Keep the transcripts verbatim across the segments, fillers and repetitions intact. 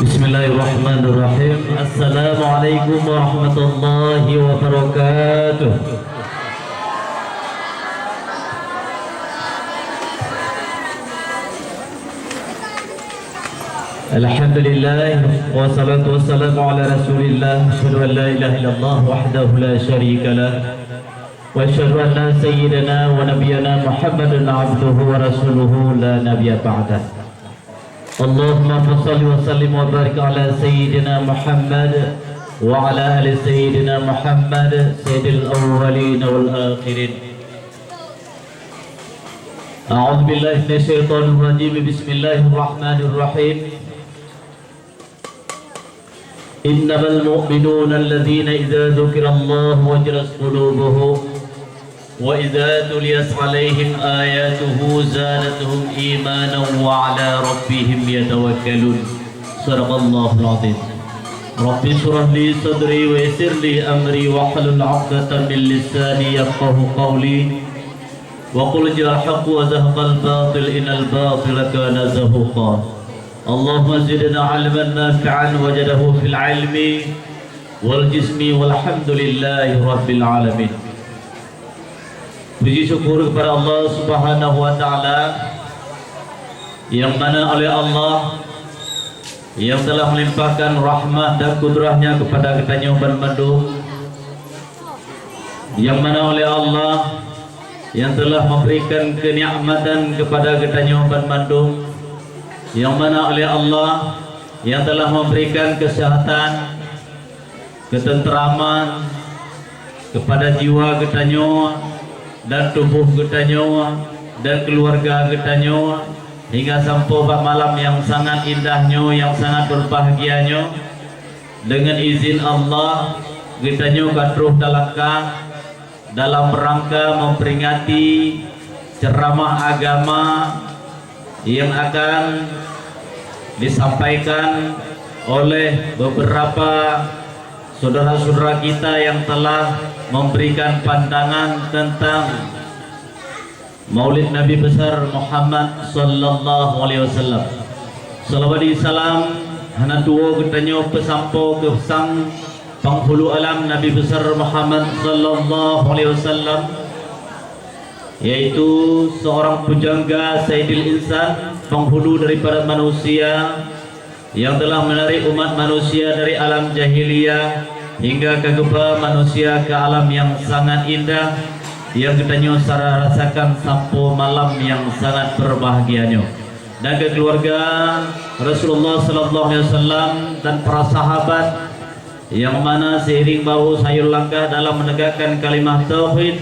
Bismillahirrahmanirrahim. Assalamualaikum warahmatullahi wabarakatuh. Alhamdulillah, wassalatu wassalamu ala Rasulillah. Asyhadu an la ilaha illallah wahdahu la syarika lah. Wa asyhadu anna sayyidana wa nabiyyana Muhammadan abduhu wa rasuluhu la nabiyya ba'dah. Allahumma shalli wa sallim wa barik ala sayyidina Muhammad wa ala ali sayyidina Muhammad, sayyidil awwalin wal akhirin. A'udzu billahi minasyaitonir rajim. Bismillahirrahmanirrahim. Innamal mu'minuna alladzina idza dzukirallahu wajilat qulubuhum wa idza tuliyat 'alaihim ayatuhu zadatuhum imanan wa 'ala rabbihim yatawakkalun. Shadaqallahul 'azim. Rabbi shrah li sadri wa yassir li amri wahlul 'uqdatam min lisani yafqahu qawli. Wa qul ja'al haqqu wa zahaqal batil innal batila kana zahuqa. Allahumma zidna ilman nafi'an wa zidhu fil ilmi wal jismi walhamdulillahi rabbil alamin. Puji syukur kepada Allah Subhanahu wa Ta'ala, yang mana oleh Allah yang telah melimpahkan rahmat dan kudrah-Nya kepada geutanyoe banmandum, yang mana oleh Allah yang telah memberikan kenikmatan kepada geutanyoe banmandum, yang mana oleh Allah yang telah memberikan kesehatan, ketentraman kepada jiwa geutanyoe dan tuboh geutanyoe dan keuluwarga geutanyoe, hingga sampoe bak malam nyang sangat indah nyoe, nyang sangat beubahgia nyoe. Deungon izin Allah, geutanyoe ka troh talangkah dalam rangka memperingati ceramah agama yang akan disampaikan oleh beberapa saudara-saudara kita yang telah memberikan pandangan tentang Maulid Nabi Besar Muhammad sallallahu alaihi wasallam. Salawat dan salam hana tuwoe geutanyoe peusampoe keu sang Penghulu Alam Nabi Besar Muhammad sallallahu alaihi wasallam, yaitu seorang pujangga Sayyidil Insan, penghulu daripada manusia, yang telah menarik umat manusia dari alam jahiliyah hingga ka geuba manusia ke alam yang sangat indah, yang geutanyoe sara rasakan sampoe malam yang sangat berbahagia nyoe. Dan ke keluarga Rasulullah sallallahu alaihi wasallam dan para sahabat, yang mana seiring bahu sayul langkah dalam menegakkan kalimah tauhid,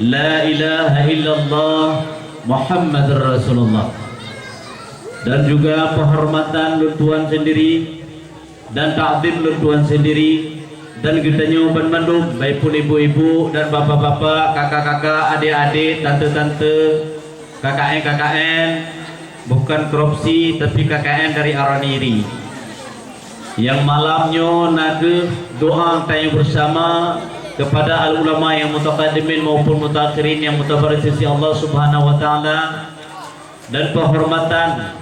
la ilaha illallah Muhammadur Rasulullah. Dan juga penghormatan lôn tuan sendiri dan takzim lôn tuan sendiri dan geutanyoe banmandum, baik pun ibu-ibu dan bapak-bapak, kakak-kakak, adik-adik, tante-tante, K K N, K K N, bukan korupsi, tapi K K N dari Araniri. Yang malam nyoe na kheueh doa tanyoe bersama kepada al-ulama yang mutaqaddimin maupun mutaakhirin yang mutabar di sisi Allah Subhanahu wa Ta'ala, dan penghormatan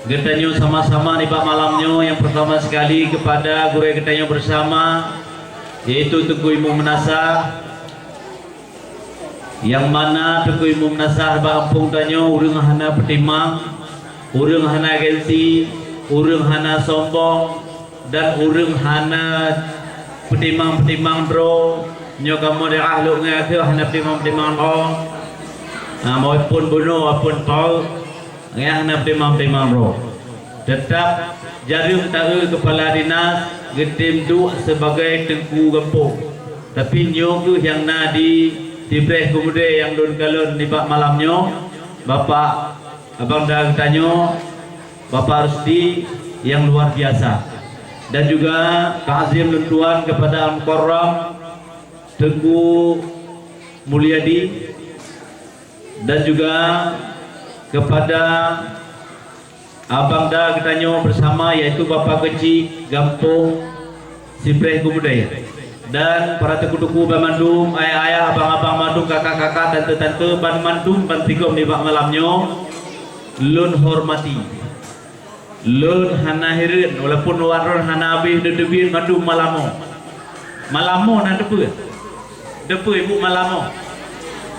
geutanyoe sama-sama nibak malam nyoe, yang pertama sekali kepada gurée geutanyoe bersama, yaitu Teungku Imum Meunasah, yang mana Teungku Imum Meunasah bak gampông tanyoe ureuëng hana peutimang, ureuëng hana gengsi, ureuëng hana sombong, dan ureuëng hana peutimang-peutimang droe. Nyoe kamoe daerah Lhokseumawe hana peutimang-peutimang droe. Nah, maupun bunoe, maupun pau, nyan hana peutimang-peutimang droe. Teutap jareueng taeu keupala dinas geutem duek sibagai teungku gampông. Tapi nyoe kheueh nyang na di Sibreh Keumude nyang lôn kalon nibak malam nyoe, Bapak Abang Da geutanyoe, Bapak Rusdi, nyang luar biasa. Dan juga takzim lôn tuan kepada Al-Mukarram Teungku Mulyadi, dan juga kepada Abang Da geutanyoe bersama, yaitu Bapak Keuchik gampông Sibreh Keumude, dan para teungku-teungku banmandum, ayah-ayah, abang-abang mandum, kakak-kakak, tante-tante, banmandum ban sigom nibak malam nyoe lôn hormati. Lôn hana hireuen, walaupun waron hana habéh, teubiet mandum malam nyoe. Malam nyoe na teupeue? Teupeue ibu malam nyoe?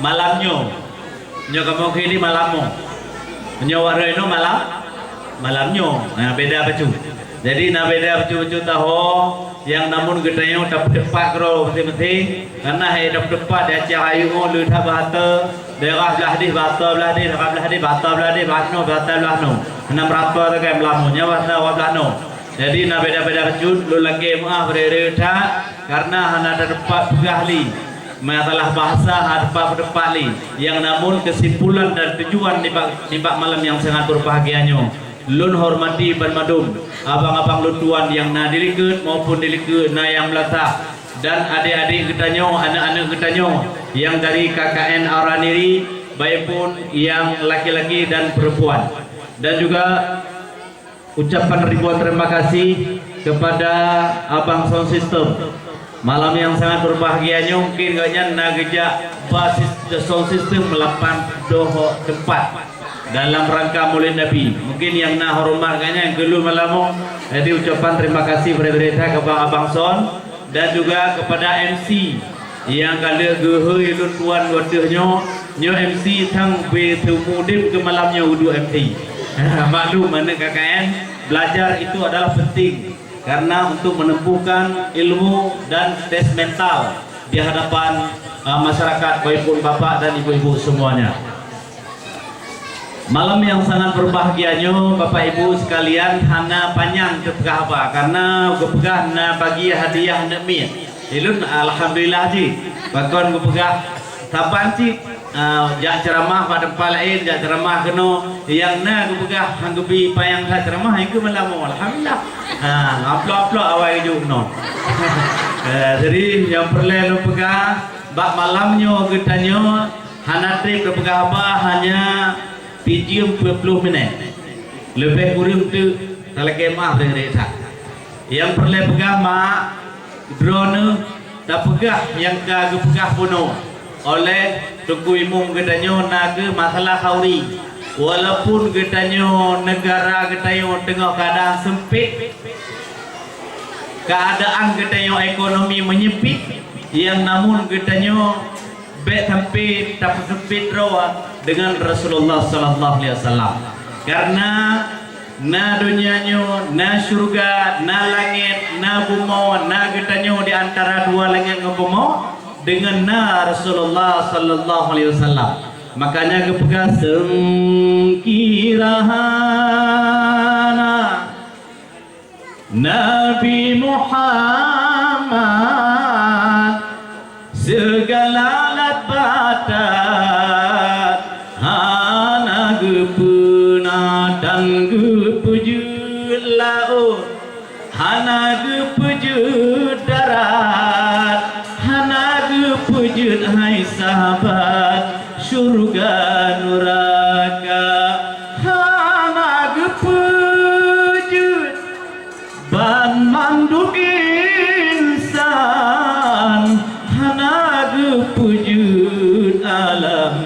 Malam nyoe. Nyoe kamoe kheun di malam nyoe. Nyoe waron nyoe malam, malam nyoe. Na beda bacut. Jadi na beda bacut-bacut tahu nyang namun geutanyoe tapeuteumpat keudroe maséng-maséng. Karna hai tapeuteumpat di Aceh Rayeuk nyoe le that bahasa. Daerah blah deh, bahasa blah deh, daerah blah deh, bahasa blah deh, blah noe, bahasa blah noe. Hana meurata lagèe meulamu, nyan bahasa awak blah noe. Jadi na beda-beda bacut, lôn lakèe meu'ah bri-bri that, karna hana teumpat peugah lé. Masalah bahasa hana teumpat peuteumpat lé. Nyang namun keusimpulan dan tujuan nibak, nibak malam nyang sangat beubahgia nyoe. Lôn hormati banmandum abang-abang lôn tuan nyang na di likôt maupun di likôt na nyang meulasah. Dan adék-adék geutanyoe, aneuk-aneuk geutanyoe nyang dari K K N Araniri, baik pun nyang laki-laki dan perempuan. Dan juga ucapan ribuan terima kasih kepada Abang Sound System. Malam nyang sangat beubahgia nyoe mungkin gobnyan na geujak ba sis-, sound system lapan ploh teumpat dalam rangka Maulid Nabi. Mungkin nyang na horeumat gobnyan geulu malam nyoe. Jadi ucapan terima kasih bri-bri that keu abang-abang sound. Dan juga kepada M C nyang ka lheueh geuhôi lôn tuan watèe nyoe, nyoe M C sang bri teumudeb keu malam nyoe udeb M C. Maklum aneuk K K N, belajar itu adalah penting karena untuk menempuhkan ilmu dan tes mental di hadapan, uh, masyarakat, baik pun bapak dan ibu-ibu semuanya. Malam nyang sangat beubahgia nyoe, Bapak Ibu sekalian, hana panyang teupeugah haba, karna geupeugah na bagi hadiah aneuk miet. Ilôn alhamdulillah jih, pakon geupeugah saban cit, ah, jak ceuramah bak teumpat laén, jak ceuramah keunoe, nyang na geupeugah han geubi panyang that ceuramah, nyang keu meulamu, alhamdulillah. Ha, aplok-aplok awai geujok keunoe. Eh, jadi nyang peureulèe lôn peugah, bak malam nyoe geutanyoe hana trép teupeugah haba, hanya pijeuem peuet ploh minèt. Leubeh kureueng teuk talakèe meu'ah bri-bri that. Nyang peureulèe peugah mak, droeneuh tapeugah nyang ka geupeugah bunoe oleh Teungku Imum geutanyoe na kheueh masalah khauri. Walaupun geutanyoe neugara geutanyoe teungoh keuadaan seumpét, keuadaan geutanyoe ekonomi meunyeumpit, nyang namun geutanyoe bèk sampai tapeuseumpét droe deungon Rasulullah sallallahu alaihi wasallam. Karena na donya nyoe, na syeuruga, na langèt, na bumoe, na geutanyoe di antara dua langèt ngon bumoe deungon na Rasulullah sallallahu alaihi wasallam. Makanya geupeugah seungkira hana Nabi Muhammad, segala lat batat hana geupeuna dan geupeujeuet laôt, hana geupeujeuet darat, hana geupeujeuet hai sahabat, syeuruga nuraka hana geupeujeuet. Banmandum insan hana geupeujeuet alam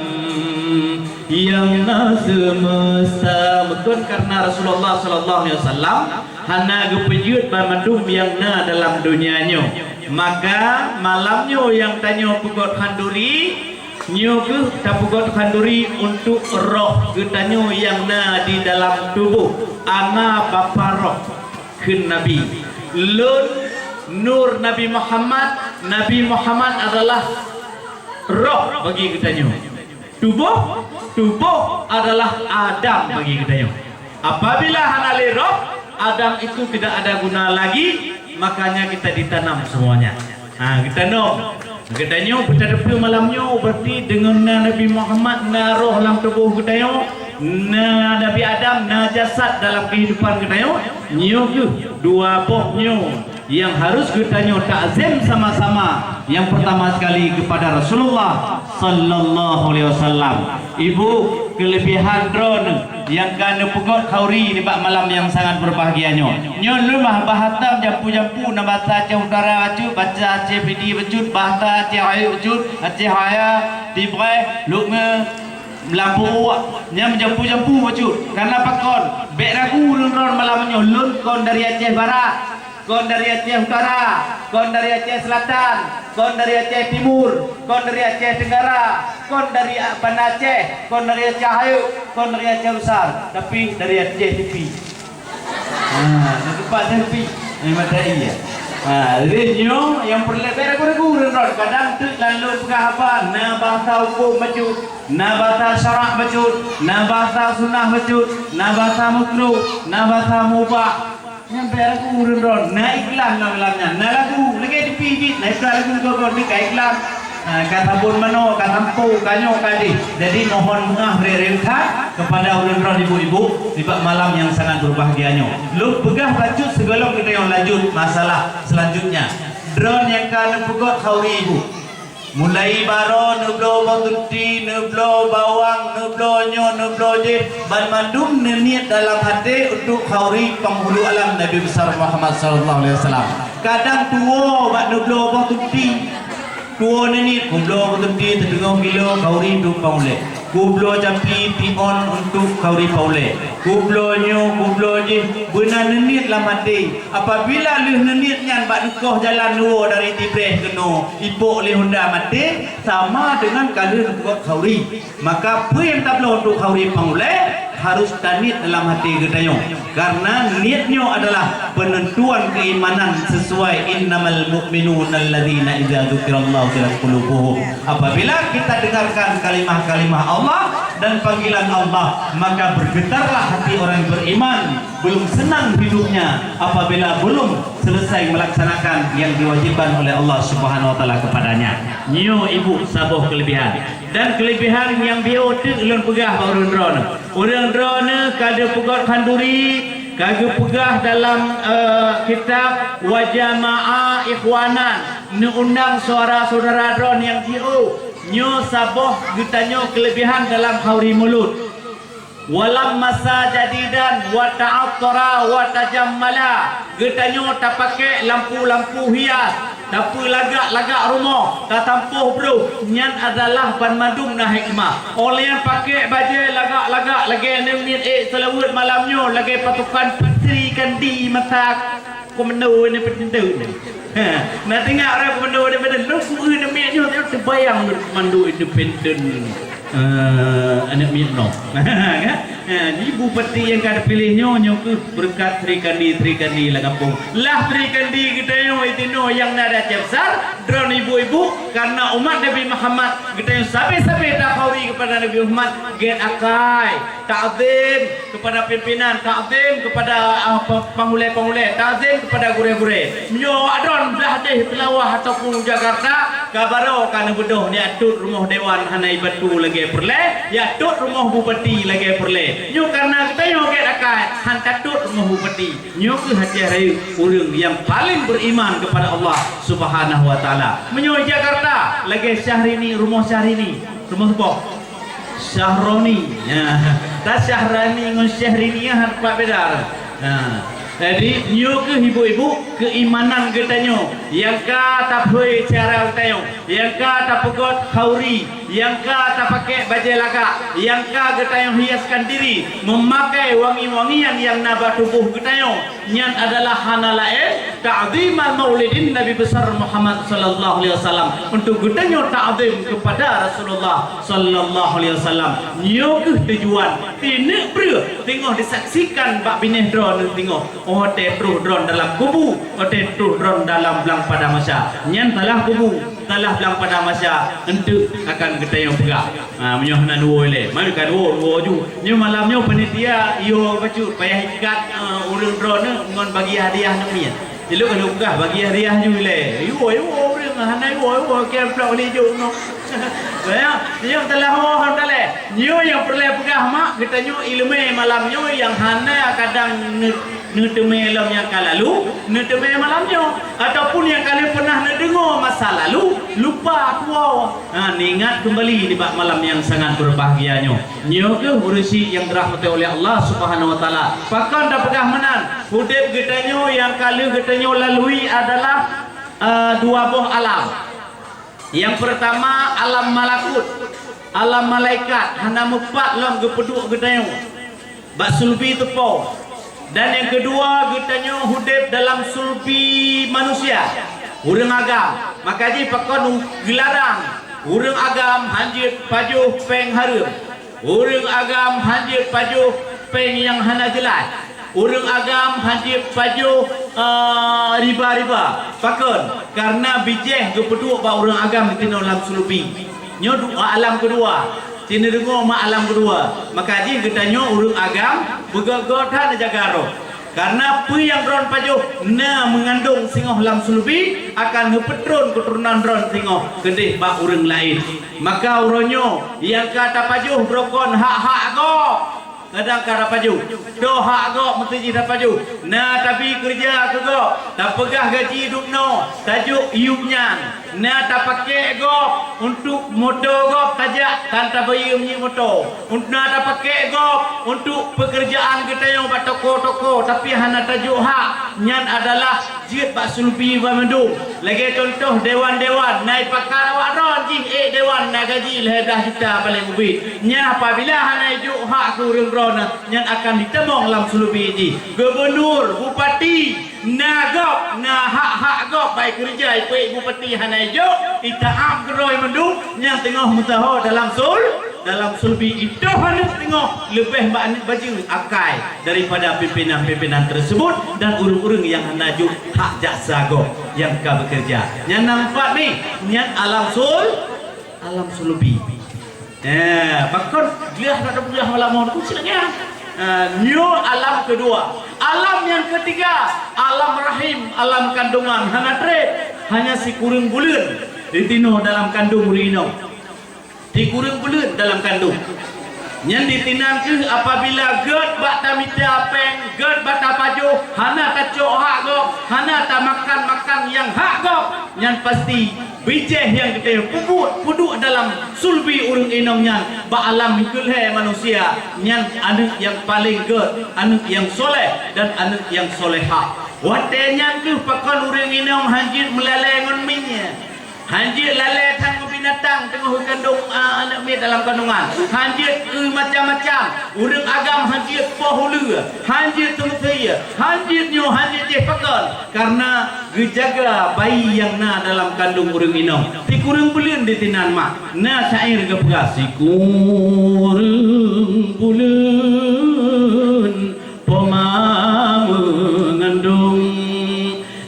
nyang na seumeusta. Meukeun karena Rasulullah sallallahu alaihi wasallam hana geupeujeuet banmandum nyang na dalam donya nyoe. Maka malam nyoe nyang tanyoe peugot khanduri, nyoe kheueh tapeugot khanduri untuk roh geutanyoe nyang na di dalam tuboh. Ana Bapak roh. Kheun Nabi, "Lôn nur Nabi Muhammad, Nabi Muhammad adalah roh bagi geutanyoe. Tuboh, tuboh adalah Adam bagi geutanyoe. Apabila hana lé roh, Adam itu tidak ada guna lagi, makanya kita ditanam semuanya." Ha, geutanyoe, geutanyoe beuteupeue malam nyoe, berarti deungon na Nabi Muhammad, na roh lam tuboh geutanyoe, na Nabi Adam, na jasad dalam kehidupan geutanyoe, nyoe kheueh dua boh nyoe nyang harus geutanyoe takzim sama-sama. Yang pertama sekali kepada Rasulullah sallallahu alaihi wasallam. Ibu, keulebihan droeneuh nyang ka neupeugot khauri nibak malam nyang sangat beubahgia nyoe. Nyoe lôn mah bahatam jampu-jampu na bahasa Aceh Utara bacut, bahasa Aceh Pidie bacut, bahasa Aceh Rayeuk bacut, Aceh Raya, Tibreh, Lhokseumawe, Meulampôh uak, nyang meujampu-jampu bacut. Karna pakon? Bék ragu ureuëng droen malam nyoe, lôn kon dari Aceh Barat, kon dari Aceh Utara, kon dari Aceh Selatan, kon dari Aceh Timur, kon dari Aceh Tenggara, kon dari Banda Aceh, kon dari Aceh Rayeuk, kon dari Aceh Besar, tapi dari Aceh Tipi. Ha, na teumpat selfie. Eh, mata iya. Ha, jadi nyoe nyang peureulée bèk ragu-ragu ureuëng droen. Kadang teuk lam lôn peugah haba, na bahasa huköm bacut, na bahasa syarak bacut, na bahasa sunnah bacut, na bahasa makruh, na bahasa mubah. Nyan bèk ragu ureuëng droen. Na iklan lam, lam nyan. Na lagu, lagée di P V, na iklan lagu gob-gob di ka iklan. Ha, ka sabon manoe, ka sampo, ka nyoe, ka jih. Jadi, mohon meu'ah ré-ré that kepada ulôn droe ibu-ibu, nibak malam nyang sangat berbahagia nyoe. Lôn peugah bacut sigohlom geutanyoe lanjut masalah selanjutnya. Droe nyang ka neupeugot khauri ibu. Mulai baroe neubloe boh tunti, neubloe bawang, neubloe nyoe, neubloe jih, banmandum neuniet dalam até untuk khauri penghulu alam Nabi Besar Muhammad sallallahu alaihi wasallam. Kadang tuwoe bak neubloe boh tunti. Tuwoe neuniet, kubloe beutunti teuteungoh kilo khauri untuk pang ulée. Kubloe capi tiôn untuk khauri pang ulée. Kubloe nyoe, kubloe jih, beuna neuniet lam até. Apabila lheueh neuniet nyan bak neukoh jalan neuwoe dari Tibreh keunoe, ipok lé honda maté, sama deungon ka lheueh neupeugot khauri. Maka, peue nyang tabloe untuk khauri pang ulée harôh taniet dalam até geutanyoe, karna niet nyoe adalah peunentuan keuimanan sesuai, "Innamal mu'minuna alladzina idza dzukirallahu wajilat qulubuhum." Apabila kita dengarkan kalimah-kalimah Allah dan panggilan Allah, maka bergetarlah hati orang yang beriman. Belum senang hidupnya apabila belum selesai melaksanakan yang diwajibkan oleh Allah Subhanahu wa Taala kepadanya. Nyoe ibu saboh kelebihan. Dan kelebihan nyang biôh teuk lôn peugah bak ureuëng droeneuh. Ureuëng droeneuh ka geupeugot khanduri, ka geupeugah dalam, eh, kitab, "Wa jama'a ikhwanan", neuundang syedara-syedara droeneuh nyang jiôh. Nyoe saboh geutanyoe kelebihan dalam khauri mulod. "Walam masa jadidan wa ta'attara wa tajammala." Geutanyoe tapakék lampu-lampu hias, tapeulagak-lagak rumoh, tatampoh broh, nyan adalah banmandum na hikmah. Óh lheueh nyan pakék bajée lagak-lagak lagée neumiet ék seulaweuet malam nyoe, lagée pasukan Sri Kandi masa komando nyoe peuteuntèe nyoe. Ha, na teuingat ureuëng komando independen? Lôn ku eu namiet nyoe, teubayang komando independen, eh, aneuk miet nyoe. Kan? Ha, jadi bupati nyang ka teupiléh nyoe, nyoe keuh beureukat Sri Kandi, Sri Kandi lam gampông. Lah Sri Kandi geutanyoe itinoe nyang na di Aceh Besar, droeneuh ibu-ibu, karna umat Nabi Muhammad, geutanyoe sabe-sabe takhauri keupada Nabi Muhammad, gét akai, takzim, kepada pimpinan, takzim kepada, ah, pe-, pangulée-pangulée, takzim kepada gurée-gurée. Meunyoe awak droen blah deh Seulawah ataupun Jakarta, ka baroe ka neubeudôh, jak tot rumoh dewan hana jibantu lagée peureulée, jak tot rumoh bupati lagée peureulée. Nyoe karna geutanyoe gét akai, han tatot rumoh bupati. Nyoe keuh Aceh Rayeuk ureuëng nyang paleng beriman kepada Allah Subhanahu wa Taala. Meunyoe Jakarta, lagée Syahrini, rumoh Syahrini, rumoh boh. Syahroni. Ya. Ta Syahrani ngon Syahrini nyan pat beda. Ya. Jadi, nyoe keuh ibu-ibu keuimanan geutanyoe nyang ka tapeuhôi syedara geutanyoe, nyang ka tapeugot khauri, nyang ka tapakék bajée lagak, nyang ka geutanyoe hiaskan diri meumakai wangi-wangian nyang na bak tuboh geutanyoe. Nyan adalah hana laén ta'zimal maulidin Nabi Besar Muhammad sallallahu alaihi wasallam. Untuk geutanyoe ta'zim kepada Rasulullah sallallahu alaihi wasallam. Nyoe keuh tujuan. Tineuk breueh teungoh disaksikan bak binéh droeneuh teungoh. Óh watée troh droen dalam kubu, watée troh droen dalam blang padang mahsyar. Nyan salah kubu, salah blang padang mahsyar, eunteuk akan geutanyoe peugah. Ha, meunyoe hana duwoe lé, mari ka duwoe, duwoe ju. Nyoe malam nyoe panitia, yo bacut, payah ikat, eh, ureuëng droeneuh ngon bagi hadiah aneuk miet. Ilok ka lôn peugah, bagi hadiah ju lé. Yo, yo, ureuëng hana yo, yo, keu amplop lé jok nyoe. Ya, nyoe telah ho, alhamdulillah. Nyoe nyang peureulée peugah mak, geutanyoe iéleumé malam nyoe nyang hana kadang ne-, neuteumé lom nyang ka lalu, neuteumé malam nyoe. Ataupun nyang ka lheueh peunah neudeungoe masa lalu, lupa tuwoe. Ha, neuingat keumbali nibak malam nyang sangat beureubahagia nyoe. Nyoe keuh ureuëng syik nyang dirahmati oleh Allah Subhanahu wa Taala. Pakon tapeugah meunan? Udeb geutanyoe nyang ka lheueh geutanyoe lalui adalah, eh, dua boh alam. Nyang peurtama, alam malakut. Alam malaikat hana meupat lom geupeuduek geutanyoe bak sulbi teupô. Dan nyang keudua, geutanyoe udeb dalam sulbi manusia, ureuëng agam. Maka jih pakon geularang ureuëng agam hanjeuet pajoh péng hareuem, ureuëng agam hanjeuet pajoh péng nyang hana jeulaih, ureuëng agam hanjeuet pajoh, eh, riba-riba. Pakon? Kareuna bijéh geupeuduek bak ureuëng agam di tinoe lam sulbi. Nyoe du-, alam keudua. Sineureugoe mak alam keudua. Maka jih geutanyoe ureuëng agam beugöt-göt that neujaga roh. Kareuna peue nyang droen pajoh na meungandong singoh lam sulbi akan neupeutron keuturonan droen singoh keudeh bak ureuëng laén. Maka uroe nyoe nyang ka tapajoh droe kon hak-hak gob. Kadang ka tapajoh, toh hak gob meusti jih tapajoh. Na tabi keureuja keu gob, tapeugah gaji dum noe, tajok yup nyan. Na tapakek gob untuk moto gob tajak tan tabayeue minyeuk moto. Na tapakek gob untuk peukeurjaan geutanyoe bak toko-toko, tapi hana tajok hak. Nyan adalah jeuet bak sulbi banmandum. Lagée cuntoh dewan-dewan, na ipakat awak droen jih ék dewan na gaji lhée blaih juta paleng ubit. Nyan apabila hana ijok hak keu ureuëng droeneuh, nyan akan jitamong lam sulbi jih. Gubunur, bupati, na gob, na hak-hak gob, baik keureuja ipeuék bupati hana ijok, itaát keudroe mandum nyang teungoh meusaho dalam sul-, dalam sulbi. Itoh aneuk teungoh leubeh bak aneuk bajeue akai daripada pimpinan-pimpinan tersebut dan ureuëng-ureuëng nyang hana jok hak jaksa gob nyang ka bekerja. Nyan nampak ni, nyan alam sul-, alam sulbi. Eh, pakon glah na peugah malam tu cit lagée. Eh, nyoe alam keudua. Alam nyang keutiga, alam rahim, alam kandungan hana treb, hanya sikureueng buleuen ditinoe dalam kandung ureuëng inong. Sikureueng buleuen dalam kandung. Nyan ditinan kheueh apabila gét bak tamita péng, gét bak tapajoh, hana tacok hak gob, hana tamakan-makan nyang hak gob, nyan pasti bijéh nyang geutanyoe peubuet peuduek dalam sulbi ureuëng inong nyan bak alam keulhée manusia, nyan aneuk nyang paleng gét, aneuk nyang soleh dan aneuk nyang solehah. Watée nyan kheueh pakon ureuëng inong hanjeuet meulalée ngon miet. Hanjeuet lalée that ngon binatang teungoh geukandong, a, aneuk miet dalam kandungan. Hanjeuet keu macam-macam. Ureuëng agam hanjeuet poh uleue, hanjeuet teumeusie, hanjeuet nyoe, hanjeuet jéh pakon. Kareuna geujaga bayi nyang na dalam kandong ureuëng inong. Sikureueng buleuen ditinan mak. Na syair geupeugah, sikureueng buleuen poma meungandong,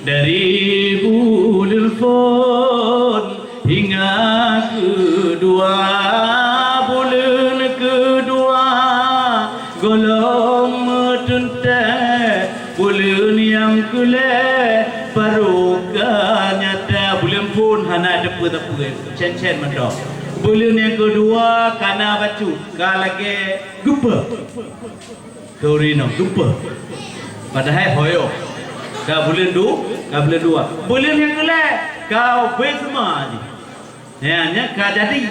dari buleuen phon hingga keudua, buleuen keudua gohlom meuteuntée, buleuen nyang keulhée baru ka nyata. Buleuen phon hana teupeue-teupeue, cén-cén mantong. Buleuen nyang keudua ka na bacut, ka lagée geupeu. Turi nong geupeu. Padahai hoyo. Ka buleuen du-, ka buleuen dua. Buleuen nyang keulhée ka ubé seuma jih. Ya, nyan ka jadi.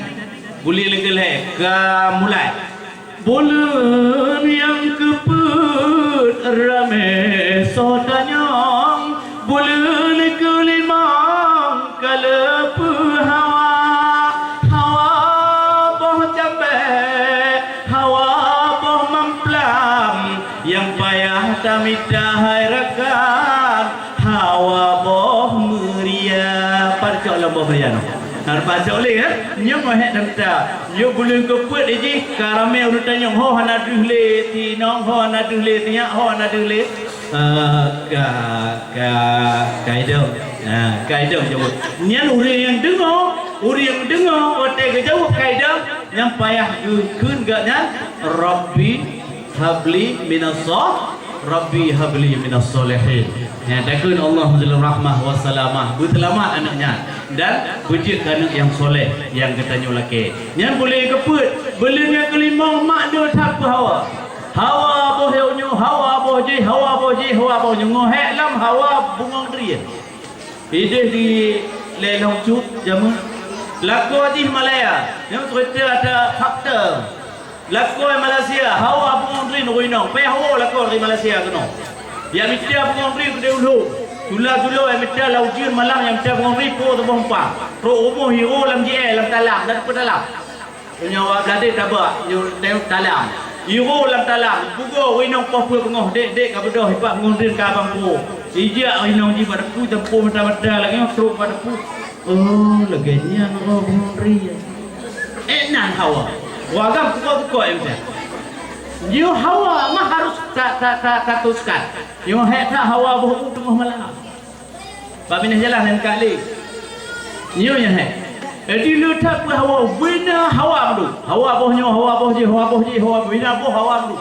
Buleuen nyang keulhée ka mulai. Buleuen nyang keupeuet ramé soe tanyong. Buleuen keulimong ka leupeu hawa. Hawa boh cambée, hawa boh mamplam, nyang payah tamita hai rakan, hawa boh meuria. Pat cok lom boh meuria nyoe? Pat cok lé, eh? Nyoe meuhék tamita. Nyoe buleuen keupeuet jih ka ramé ureuëng tanyong, ho hana deuh lé tinong, ho hana deuh lé tinyak, ho hana deuh lé. Eh, ka, ka, ka idong. Ha, ka idong jaweueb. Nyan ureuëng nyang deungoe, ureuëng nyang deungoe watée geujaweueb ka idong, nyang payah geukheun geuh nyan, "Rabbi habli minas sho-, Rabbi habli minas sholihin." Nyan takheun Allah meuzilur rahmah wa salamah, beuseulamat aneuk nyan dan beujeuet keu aneuk nyang soleh nyang geutanyoe lakée. Nyan buleuen keupeuet, buleuen nyang keulimong mak nyoe that peuhawa. Hawa boh nyoe, hawa boh jih, hawa boh jih, hawa boh nyoe. Ngoh hék lam hawa bungong drien. Ideh di lelong cut jameun. Lakoe jih Malaya. Nyoe cerita ada fakta. Lakoe Malaysia, hawa bungong drien ureuëng inong. Payah woe lakoe dari Malaysia keunoe. Nyang mita bungong drien keudeh ulôn. Tula-tula nyang mita lam ujeuen malam nyang mita bungong drien po teuboh umpang. Trok rumoh iro lam J L lam talam, dan peudalam. Nyoe awak Bladeh tabak, nyoe teuh talam. Iwoe lam talam, pugoe ureueng inong poh peuet beungoh, dek-dek ka beudôh, ipak ngon rin ka abang puwoe. Ijak ureueng inong jih bak teungku, teupue mata-mata lagèe nyoe, trok bak teupue. Oh, lagèe nyan roh Bang Ri. Eh, nan hawa. Wagam kukok-kukok, eh, macam. Nyoe hawa mah harus ta-, ta-, ta-, tatuskan. Nyoe hek that hawa boh u teungoh malam. Bak binéh jalan nyan ka lé. Nyoe nyang hèk. Jadi le that peuhawa, beuna hawa mandum. Hawa boh nyoe, hawa boh jih, hawa boh jih, hawa beuna boh hawa mandum.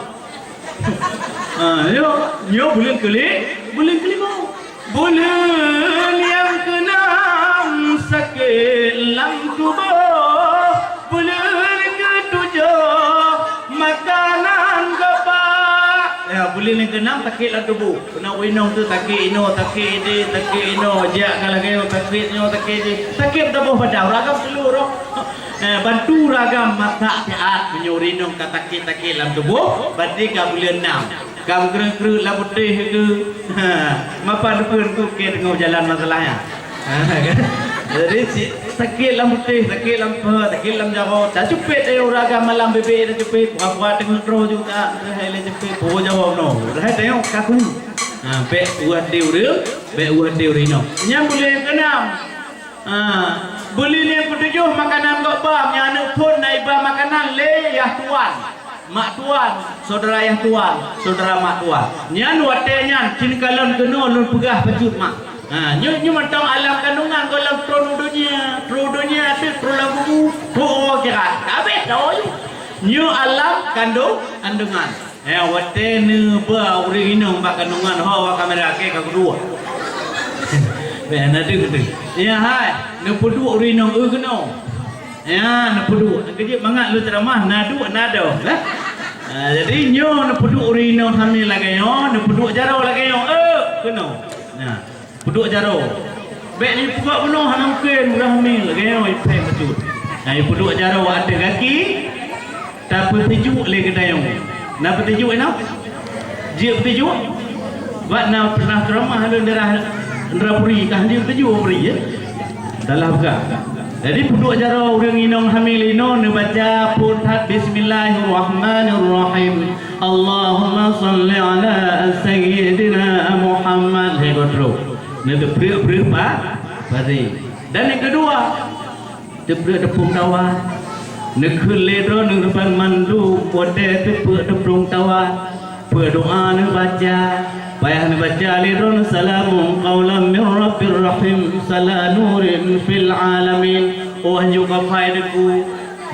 Ha, nyoe, nyoe buleuen keuli-, buleuen keulima. Buleuen nyang keunam sakét lam tuboh. Buleuen keutujoh makanan gobak. Ya, buleuen nyang keunam sakét lam tuboh. Keunoe ureueng inong teuh sakét inoe, sakét idéh, sakét inoe, jak ka lagèe nyoe, sakét nyoe, sakét jih. Sakét meutuboh badan, ureueng agam teulô roh. Eh, bantu ureueng agam masak siat, meunyoe ureueng inong ka sakét-sakét lam tuboh, berarti ka buleuen nam. Ka meukreuek-kreuek lam putéh keu. Ha, mapa neukheun keu kèe teungoh jalan masalah nyan. Ha, kan? Jadi, si-, sakét lam putéh, sakét lam peuet, sakét lam jaroe. Tacupet, eh, ureueng agam malam bèk-bèk tacupet. Pura-pura teungoh troh juga, hai lé cupet, pura jaroe noh. Hai tengok, ka keu. Ha, bèk ueh di ureueng, bèk ueh di ureueng inong. Nyan buleuen nyang keunam. Ha, buleuen nyang keutujoh makanan gobak, nyan aneuk phôn na iba makanan lé yah tuan. Mak tuan, syedara yah tuan, syedara mak tuan. Nyan watèe nyan, cit kalon keunoe lôn peugah bacut mak. Ha, nyoe, nyoe mantong alam kandungan goh lom trôn u donya, trôn u donya, trôn lam kubu, trôn u akhirat. Habéh dah, nyoe. Nyoe alam kandung-, kandungan. Eh, watèe neuba ureueng inong bak kandungan, ho, bak kamera, kèe ka kuduek. Bèk na deuh teuh. Ya, hai, neupeuduek ureueng inong, eu, keunoe. Ya, neupeuduek. Keujeuet mangat lôn ceuramah, na duek, na dong, eh. Ah, jadi nyoe neupeuduek ureueng inong hamé lagèe nyoe, neupeuduek jaroe lagèe nyoe, eu, keunoe. Nah, peuduek jaroe. Bèk jipeugot bunoe hana mungken, ureueng hamé lagèe nyoe, ipèng bacut. Nah, jipeuduek jaroe ateueh gaki, tapeuteujuk lé geudayong. Na peuteujuk inoe? Jeuet peuteujuk? Bak na pernah ceramah lôn daerah Indrapuri, ka jeuet peuteujuk Indrapuri, ya? Salah buka. Jadi, peuduek jaroe ureueng inong hamil inoe neubaca phôn that, "Bismillahirrahmanirrahim. Allahumma shalli ala Sayyidina Muhammad." Lhèe goe trok. Neuteupreuek-preuek pa-, pari. Dan nyang keudua, teupreuek teuplueng tawa. Neukheun lé droeneuh banmandum watèe teupreuek teuplueng tawa. Peudoa neubaca, payah neubaca lé droeneuh, "Salamun qaulan mir rabbir rahim, salamun nurin fil alamin." Oh, hanjeuet ka phai Teungku,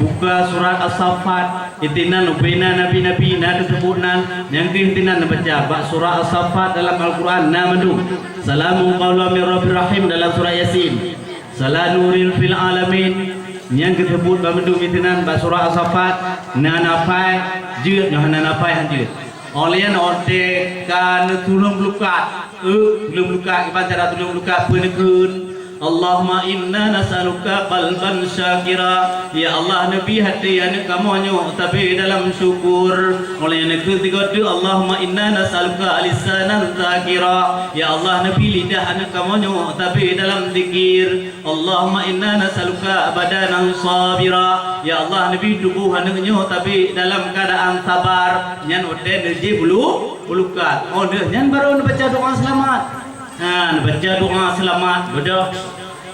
buka surat As-Saffat, inan ubena nabi-nabi na teuseubut nan, nyang keuh inan neubaca bak surat As-Saffat dalam Al-Quran na mandum. "Salamun qaulan mir rabbir rahim" dalam surat Yasin. "Salamun nurin fil alamin", nyang geuseubut bak mandum inan bak surat As-Saffat, na na phai, jeuet nyoe hana na phai han jeuet. Óh lheueh nyan watèe ka neutulông meulukat, eu, tulông meulukat, kiban cara tulông meulukat, peue neukheun, "Allahumma inna nas'aluka qalban syakira." Ya Allah, neubi até aneuk kamoe nyoe tabe dalam syukur. Óh lheueh nyan neukheun sigoe teuk, "Allahumma inna nas'aluka lisanan dzakira." Ya Allah, neubi lidah aneuk kamoe nyoe tabe dalam zikir. "Allahumma inna nas'aluka badanan sabira." Ya Allah, neubi tuboh aneuk nyoe tabe dalam keuadaan sabar. Nyan watèe neujép meulu-, meulukat. Óh lheueh nyan barô neubaca doa seulamat. Ha, neubaca doa seulamat, beudôh.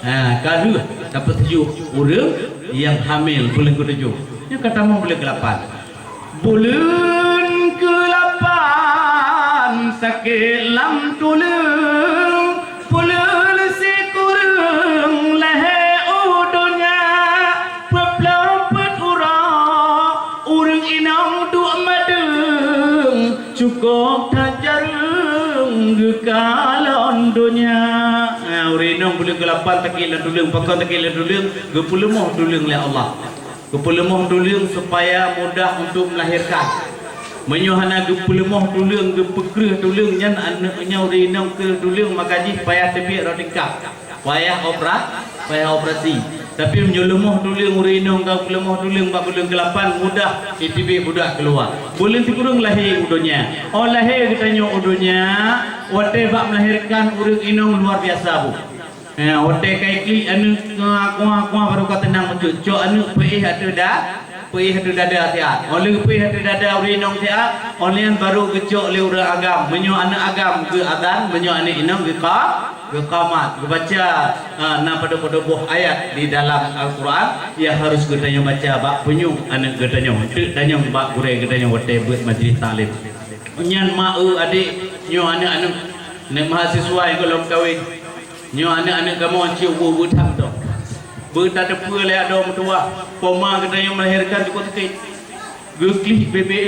Ha, ka lheueh tapeuteujuk ureueng nyang hamil buleuen keutujoh. Nyoe ka tamong buleuen keulapan. Buleuen keulapan sakét lam tuleueng, peuleueh sikureueng lhèe u donya, peuet plôh peuet uroe ureueng inong duek madeueng, cukôp that jareueng geukalon donya. Ha, ureueng inong buleuen keulapan sakét lam tuleueng, pakon sakét lam tuleueng, geupeuleumoh tuleueng lé Allah. Geupeuleumoh tuleueng supaya mudah untuk melahirkan. Meunyoe hana geupeuleumoh tuleueng, geupeukreueh tuleueng, nyan aneuk nyoe ureueng inong kreueh tuleueng, maka jih payah teubiet rot tingkap, payah opera-, payah operasi. Tapi meunyoe leumoh tuleueng ureueng inong, ka geupeulemoh tuleueng bak buleuen keulapan, mudah jiteubiet budak keuluwa. Buleuen sikureueng lahé u donya. Óh lahé geutanyoe u donya, watée bak melahirkan ureueng inong luar biasa, Bu. Eh, watée ka iklik aneuk, kuah, kuah, kuah, baru ka teunang bacut. Cok aneuk peuéh ateueh da-, Peuéh ateueh dada siat. Óh lheueh peuéh ateueh dada ureueng inong siat, óh lheueh nyan baru geucok lé ureueng agam. Meunyoe aneuk agam geuazan, meunyoe aneuk inong geuqa-, geuqamat. Geubaca, ah, na padub-padub boh ayat di dalam Al-Quran nyang harus geutanyoe baca bak punyueng aneuk geutanyoe, teuk tanyoe bak gurée geutanyoe watée beuet majlis taklim. Nyan ma eu adék, nyoe aneuk-aneuk, aneuk mahasiswa nyang gohlom kawen. Nyoe aneuk-aneuk kamoe cit ubeut-ubeut that mantong. Beutateupeue lé adoe meutuwah, poma geutanyoe melahirkan cukôp sakét. Geuklik bébé,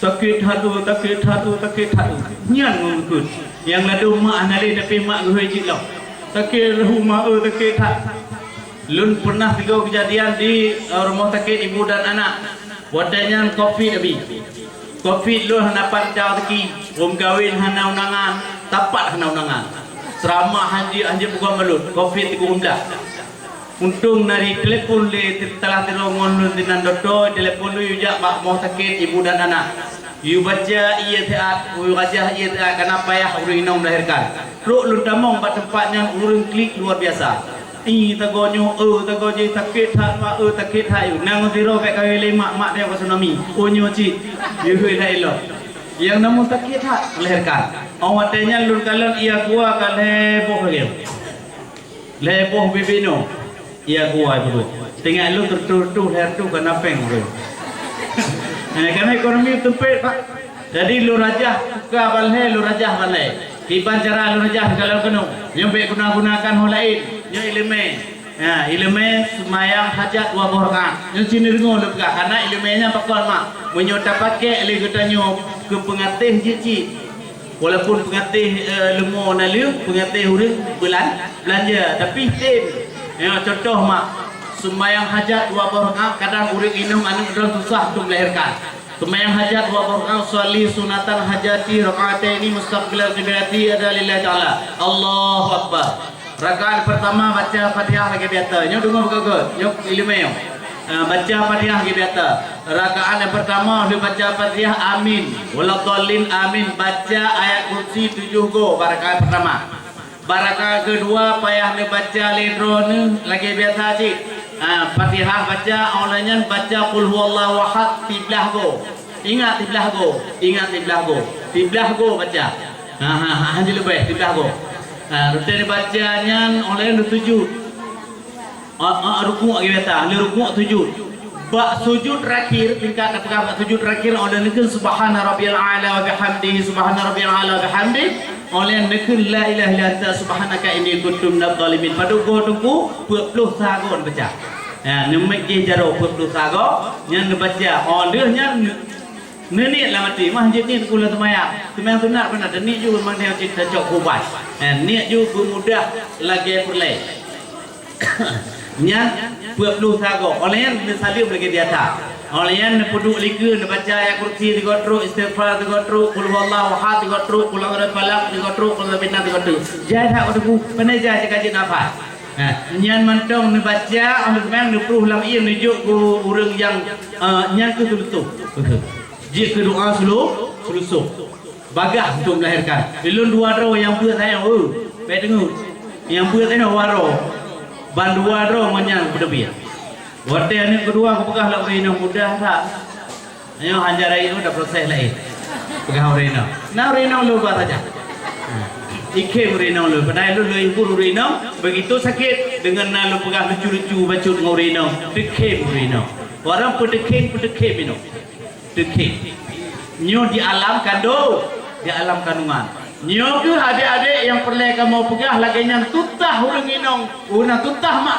sakét that, sakét that, sakét that. Nyan ngon geukheun. Nyang ladôm mak hana lé, tapi mak geuhôi cit lom. Sakét lom mak eu, sakét that. Lôn pernah sigoe keujadian di, eh, rumoh sakét ibu dan anak. Watée nyan covid abéh. Covid lôn hana pat teuka rezeki, rhueng kawen hana undangan, sapat hana undangan. Seurama hanjeuet, hanjeuet peugah meulôn, covid tiga belas. Untông na jitelepon lé, teutalah sidroe ngon lôn sinan dokto, telepon lôn yue jak bak rumoh sakét ibu dan anak. Yue baca ié siat, yue rajah ié siat, kana payah ureueng inong melahirkan. Trok lôn tamong bak teumpat nyan, ureueng klik luar biasa. Ih, tagoe nyoe, eu, tagoe jih, sakét that, mak, eu, sakét that, eu. Nang sidroe bék kawé lé mak, mak teuh tsunami. Oh, nyoe cit. Yue hôi that ilong. Nyang namun sakét that, melahirkan. Óh watée nyan lôn kalon ié gua ka lhée boh lagée. Lhée boh bibinoe. Ié gua ibu dua. Teuingat lôn teureutôh-reutôh lhée reutôh ka na péng ureueng. Eh, karena ekonomi sempit, Pak. Jadi lôn rajah, teuka ban lhée, lôn rajah ban lhée. Kiban cara lôn rajah teuka lôn keunoe. Nyoe bék guna-gunakan ho laén. Nyoe iéleumé. Ha, iéleumé seumayang hajat dua boh rakaat. Nyoe cit neudeungoe lôn peugah, kana iéleumé nyan pakon mak. Meunyoe tapakék lé geutanyoe keu peungatéh jih cit. Walaupun peungatéh, eh, leumo naleueng, peungatéh ureueng beulan-, beulanja, tapi tem. Nyoe contoh mak, seumayang hajat dua boh rakaat, kadang ureueng inong aneuk droe susah untuk melahirkan. Seumayang hajat dua boh rakaat, usalli sunatan hajati rak'ataini mustaqbilal qiblati ada lillahi ta'ala. Allahu Akbar. Rakaat pertama baca Fatihah lagée biasa. Nyoe deungoe beugét-gét. Nyoe iéleumé nyoe. Ah, baca Fatihah lagée biasa. Rakaat nyang pertama lheueh baca Fatihah amin. Waladhdallin amin. Baca ayat kursi tujoh goe bak rakaat pertama. Bak rakaat keudua payah neubaca lé droeneuh lagée biasa cit. Ah, Fatihah baca, óh lheueh nyan baca Qul huwallahu ahad siblaih goe. Ingat siblaih goe, ingat siblaih goe. Siblaih goe baca. Ha, ha, ha, hana leubeh, siblaih goe. Ha, rutén baca nyan óh lheueh nyan sujud. Ah, ah, rukuk lagée biasa, lheueh rukuk sujud. Bak sujud terakhir, tingkat teupeugah bak sujud terakhir, óh lheueh nyan kheun subhana rabbiyal a'la wa bihamdihi, subhana rabbiyal a'la wa bihamdihi. Óh lheueh nyan kheun la ilaha illa anta subhanaka inni kuntu minadh dhalimin. Padub goe teungku, peuet ploh sa goe neubaca. Ha, neumiet jih jaroe peuet ploh sa goe, nyan neubaca. Óh lheueh nyan Neuniet lam até, mah jeuet niet keu lôn seumayang. Seumayang sunat meunan, neuniet ju memang dia cit tacok ubat. Eh, niet ju beumudah lagée peureulée. Nyan peuet ploh sa goe. Óh lheueh nyan neusaleuem lagée biasa. Óh lheueh nyan neupeuduek likeue, neubaca ayat kursi sigoe trok, istighfar sigoe trok, qul huwallahu ahad sigoe trok, qul a'udzu birabbil falaq sigoe trok, qul a'udzu birabbin nas sigoe trok. Jai that watée ku, pane jai cit ka jeuet nafas. Eh, nyan mantong neubaca, óh lheueh seumayang neupruh lam ié neujok keu ureueng nyang, eh, nyan keu seuleusoh. Jeuet keu doa seulu-, seuleusoh. Bagaih untuk melahirkan. Ulôn dua droe nyang beuet sayang, oh, bék deungoe. Nyang beuet sayang dua droe. Ban dua droe ngon nyang beuteubiet. Watée aneuk keudua kupeugah lom ureueng inong mudah that. Nyoe hana rayeuk dah proses laén. Peugah ureueng inong. Nah ureueng inong lôn ba saja. Ikhém ureueng inong lôn. Padahai lôn lôn hibur ureueng inong. Begitu sakét, deungon na lôn peugah lucu-lucu bacut ngon ureueng inong. Teukhém ureueng inong. Barang peuteukhém, peuteukhém inong. Teukhém. Nyoe di alam kandong, di alam kandungan. Nyoe keuh adék-adék nyang peureulée kamoe peugah lagée nyan tutah ureueng inong, una tutah mak